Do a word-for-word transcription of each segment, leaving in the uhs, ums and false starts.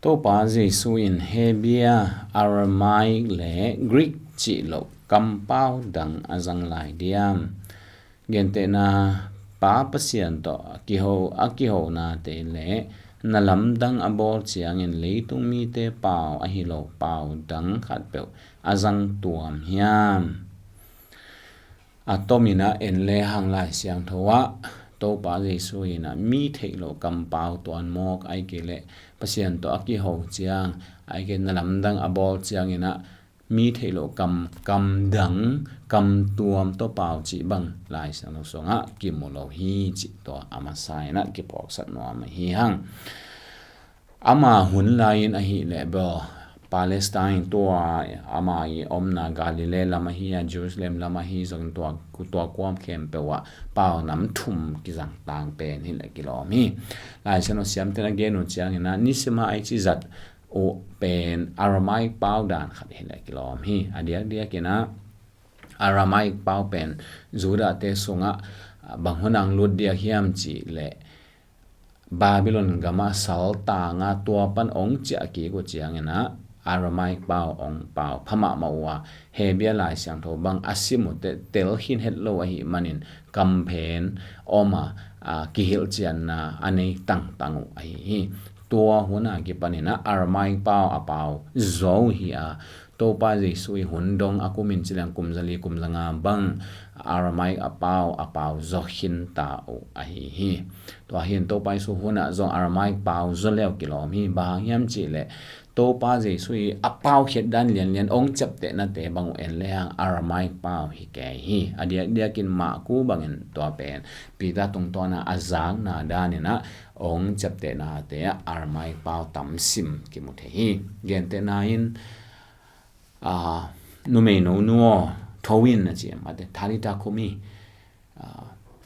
Topa Jesu in Hebia, Aramaic le Greek cih loh kampau dang a zang lai diam? Gentehna, Pa Pasian tawh a kiho, a kihonate le na lamdang a bawl ciangin leitung mite pau ahi lo pau dang khatpeuh a zang tuam hiam? A tomin ah en lehang Lai Siangtho ah Topa Jesu in ah mi theih loh kampau tuan mawk, ahih kei leh Pasian tawh a kiho ciang, ahih kei leh na lamdang a bawl ciangin ah mi theih loh kam, kam dang, kam tuam tawh pau cih bang Lai Siangtho sungah kimu lo hi cih tua a masa in ah kiphawksak nuam ahi hang. Ama hun lai-in ahih leh bel Palestine, tua ama i omna Galilee lam ahi a, Jerusalem lam ahi zongin tua, tua kuam khempeuh ah pau nam thum kizang tang pen hi leh kilawm hi. Lai Siangtho siamten a gen uh ciangin ah nisim a i ci zat uh pen Aramaic pau dan khat hi leh kilawm hi. A diakdiakin ah Aramaic pau pen Judahte sungah bang hun a lut diak hiam cih leh Babylon gamah saltang a tua pan ong ciah kik uh ciangin ah Aramaic pau ong pau pha mahmah uh a, Hebia Lai Siangtho bang a sim uh teh tel khin het lo ahih manin kamphen om a, a, kihilhcianna a nei tangtang uh ahi hi. Tua hun a kipanin ah Aramaic pau a pau zo hi a, Topa Jesu i hun dong a kumin ci leng kum zali kum zanga bang Aramaic a pau a pau zaw khin ta uh ahi hi. Tua hi in Topa Jesu hun ah zong Aramaic pau zaw le uh kilawm hi. Bang hang hiam cih leh Topa Jesu i a pau khiat dan lianlian ong ciaptehnate bang uh en lehang Aramaic pau hi kei hi. A diakdiakin Maku bangin tua pen Peter tungtawn a a zakna danin ah ong ciaptehnate ah Aramaic pau tam sim kimu thei hi. Gentehna in, a, numei no nu aw, tho in a ci, mate, Talitha kumi, a,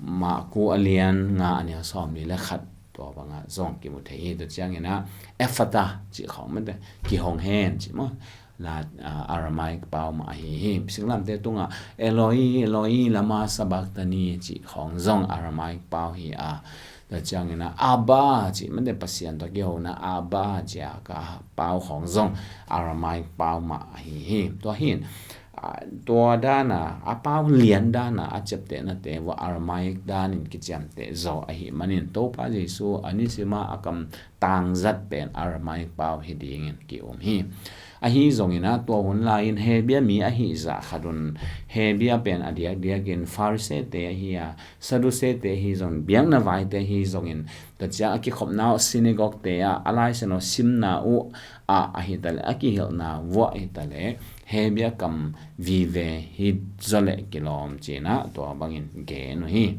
Maku a lian nga a neu sawmli le khat, tua bangah zong kimu thei hi. Tua ciangin ah Ephata cih khawng, mate, kihong hen cih maw, la, a, Aramaic pau mah ahi hi. Singlamte tungah Eloi, Eloi, lama sabachthani cih khawng zong Aramaic pau hi a, tua ciangin ah Abba cih, mate, Pasian tawh kihona Abba cih a ka pau khawng zong Aramaic pau mah ahi hi. Tua hi in, a, tua dana, a pau lian dana a ciaptehnate vua Aramaic danin kiciamteh zaw ahih manin Topa Jesu a nisima a kam tangzat pen Aramaic pau hi dingin ki-um hi. Ahi zongin ah tua hun lai-in Hebia mi ahi zah khat un Hebia pen a diakdiakin Pharisee-te ahi a, Sadducee-te ahi zongin, biakna vaite ahi zongin, tua ciang a kikhopna uh synagogue-te ah a Lai Siangtho simna uh ah ahi taleh, a kihilhna vuah ahi taleh Hebia kam vive hi zaw leh kilawm ci-in ah tua bangin gen uh hi.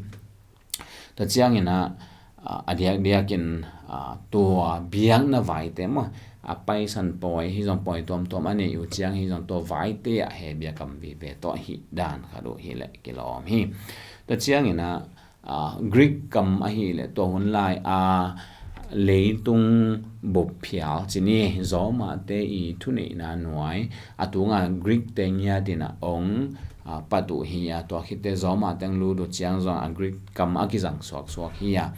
Tua ciangin ah, a, a diakdiakin, a, tua biakna vaite maw, a paisan pawi hi zong, pawi tuamtuam a nei uh ciang hi zong, tua vaite ah Hebia kam vive tawh hi dan khat uh hi leh kilawm hi. Tua ciangin ah, a, Greek kam ahi leh tua hun lai a leitung bup phial ci ni, Roma-te i thuneihna nuai a tunga Greek-te ngiatin ah ong, a, pat uh hi a, tua khit teh Roma teng lut uh ciang zong a Greek kam a kizang suaksuak hi a,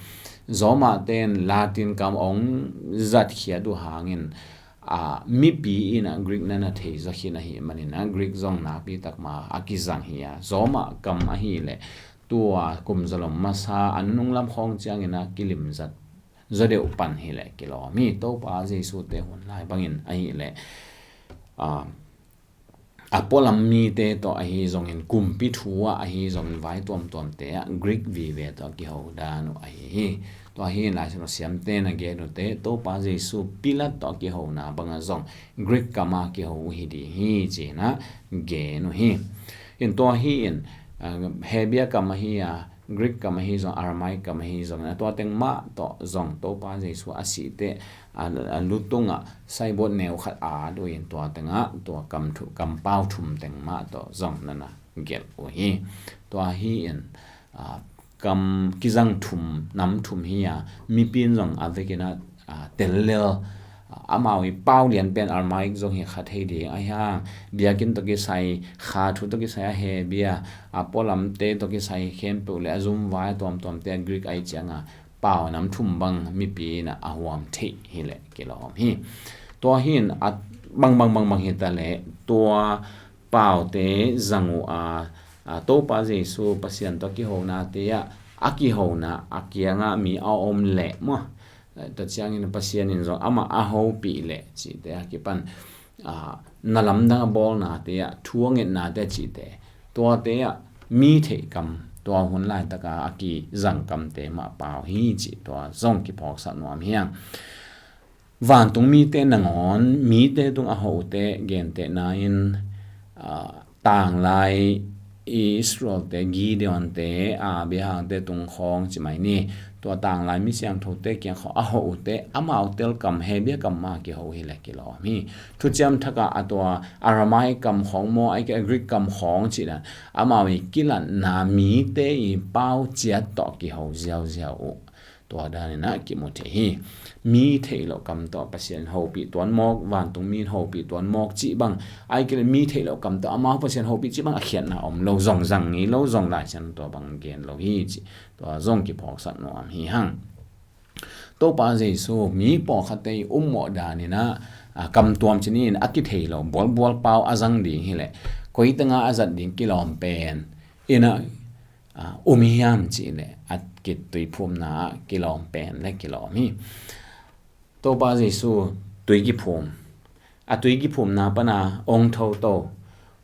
Roma-te in Latin kam ong zatkhiat uh hangin, a, mipi in ah Greek na na thei zaw khin ahih manin ah Greek zong nakpi tak ma a kizang hi a, Roma kam ahi leh tua kum zalom masa a nunung lam khawng ciangin ah kilim zat zaw deuh pan hi leh kilawm hi. Topa Jesu-te hun lai bangin ahi leh, a, a pualam mite tawh ahi zongin, kumpi thu ah ahi zongin, vai tuamtuamte ah Greek vive tawh a kiho dan uh ahi hi. Tua hi in Lai Siangtho siamte na gen uh teh Topa Jesu Pilat tawh a kihona bangah zong Greek kam a kiho uh hi ding hi ci-in ah gen uh hi. In tua hi in, a, Hebia kam ahi a, Greek kam ahi zong, Aramaic kam ahi zong, a tua teng mah tawh zong Topa Jesu a sih teh a, a lu tungah saibawt neu khat at uh in tua tengah tua kam thu, kampau thum teng mah tawh zong na na gelh uh hi. Tua hi in, a, kam kizang thum, nam thum hi a, mipi in zong a vekin ah, a, tel lel, a, amau i pau lian pen Aramaic zong hi kha thei ding ahi hang, biakinn tawh kisai, kha thu tawh kisai a Hebia, a pualamte tawh kisai khempeuh le a zumvai a tuamtuamte a Greek ahih ciangin pau nam thum bang mipi in a huam theih hileh kilawm hi. Tua hi in a bangbang bangbang hi ta leh tua paute zang uh a, a Topa Jesu Pasian tawh kihonate ah a kihona a kiangah mi a om leh maw, tua ciangin Pasian in zong amah a hopih leh cihte a kipan, a, na lamdang a bawlnate ah, thu a ngetnate cihte, tuate ah mi theih kam, tua hun laitaka a kizang kamte mah pau hi cih tua zong kiphawksak nuam hi hang. Vantung mite nangawn, mite tung a hote gentehna in, a, tanglai Israelte, Gideonte, Abrahamte tung khawng ci mai ni. Tua tanglai mi siangthote kiang khawng a hote amau telkam Hebrew kam mah kiho hileh kilawm hi. Thuciam Thakah a tua Aramaic kam khawng maw, ahih kei leh Greek kam khawng cih dan amau i kilatna mite i pau ciat tawh kiho ziauziau uh. Tua danin a kimu thei hi. Mi theih loh kam tawh Pasian hopih tuan mawk, vantung mi hopih tuan mawk cih bang, ahih kei leh mi theih loh kam tawh amau Pasian hopih cih bang a khiatna om lo, zong zang ngei lo, zong Lai Siangtho tua bang gen lo hi cih tua zong kiphawksak nuam hi hang. Topa Jesu mi pawlkhatte i ummawh danin a, a, kamtuam ci ni in a kithei lo bualbual pau a zang ding hileh koi tengah a zat ding kilawm pen in a, a, um hiam cih leh a kituiphumna ah kilawm pen leh kilawm hi. Topa Jesu tui kiphum, a tui kiphumna pana ong thoto,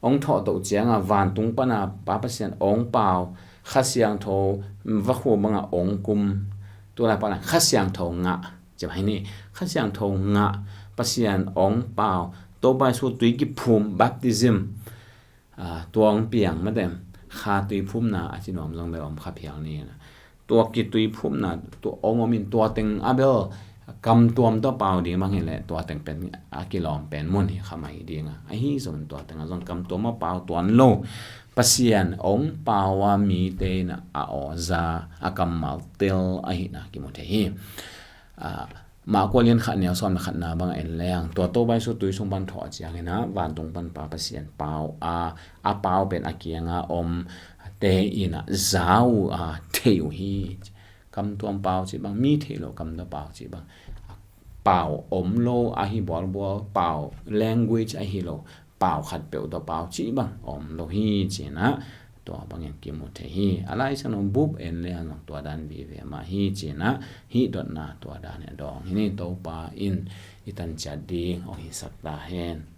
ong thawhtoh cianga vantung pana Pa Pasian ong pau, Kha Siangtho vakhua banga ong kum, tulai pana Kha Siangtho ngah, ci mai ni, Kha Siangtho ngah, Pasian ong pau, Topa Jesu tui kiphum, baptism, a, tua ong piang mate, Kha tuiphumna a ci nuam zong bel om kha phial ni na. Tua kituiphumna, tua ong om in tua teng a bel kamtuam tawh pau ding bang hileh tua teng pen a kilawm pen mun hi kha mai ding a. Ahi zongin tua teng a zong kamtuam a pau tuan lo. Pasian ong pau a mite in a aw za a kammal tel ahihna kimu thei hi. A, Marka lian khat neu sawm le khatna bang en leng, tua Topa Jesu tui sung pan thawh ciangin a vantung pan Pa Pasian pau a, a pau pen a kianga om te in a za uh a thei uh hi. Kamtuam pau cih bang, mi theih loh kamtuam pau cih bang, pau om lo ahi bualbual, pau language ahi lo, pau khat peuh tawh pau cih bang om lo hi cih na, tua bangin kimu thei hi. A Lai Siangtho bup en leng zong tua dan vive mah hi cih na, hih dotna tua dan in a dawng hi ni. Topa in i tan ciat ding ong hisak ta hen.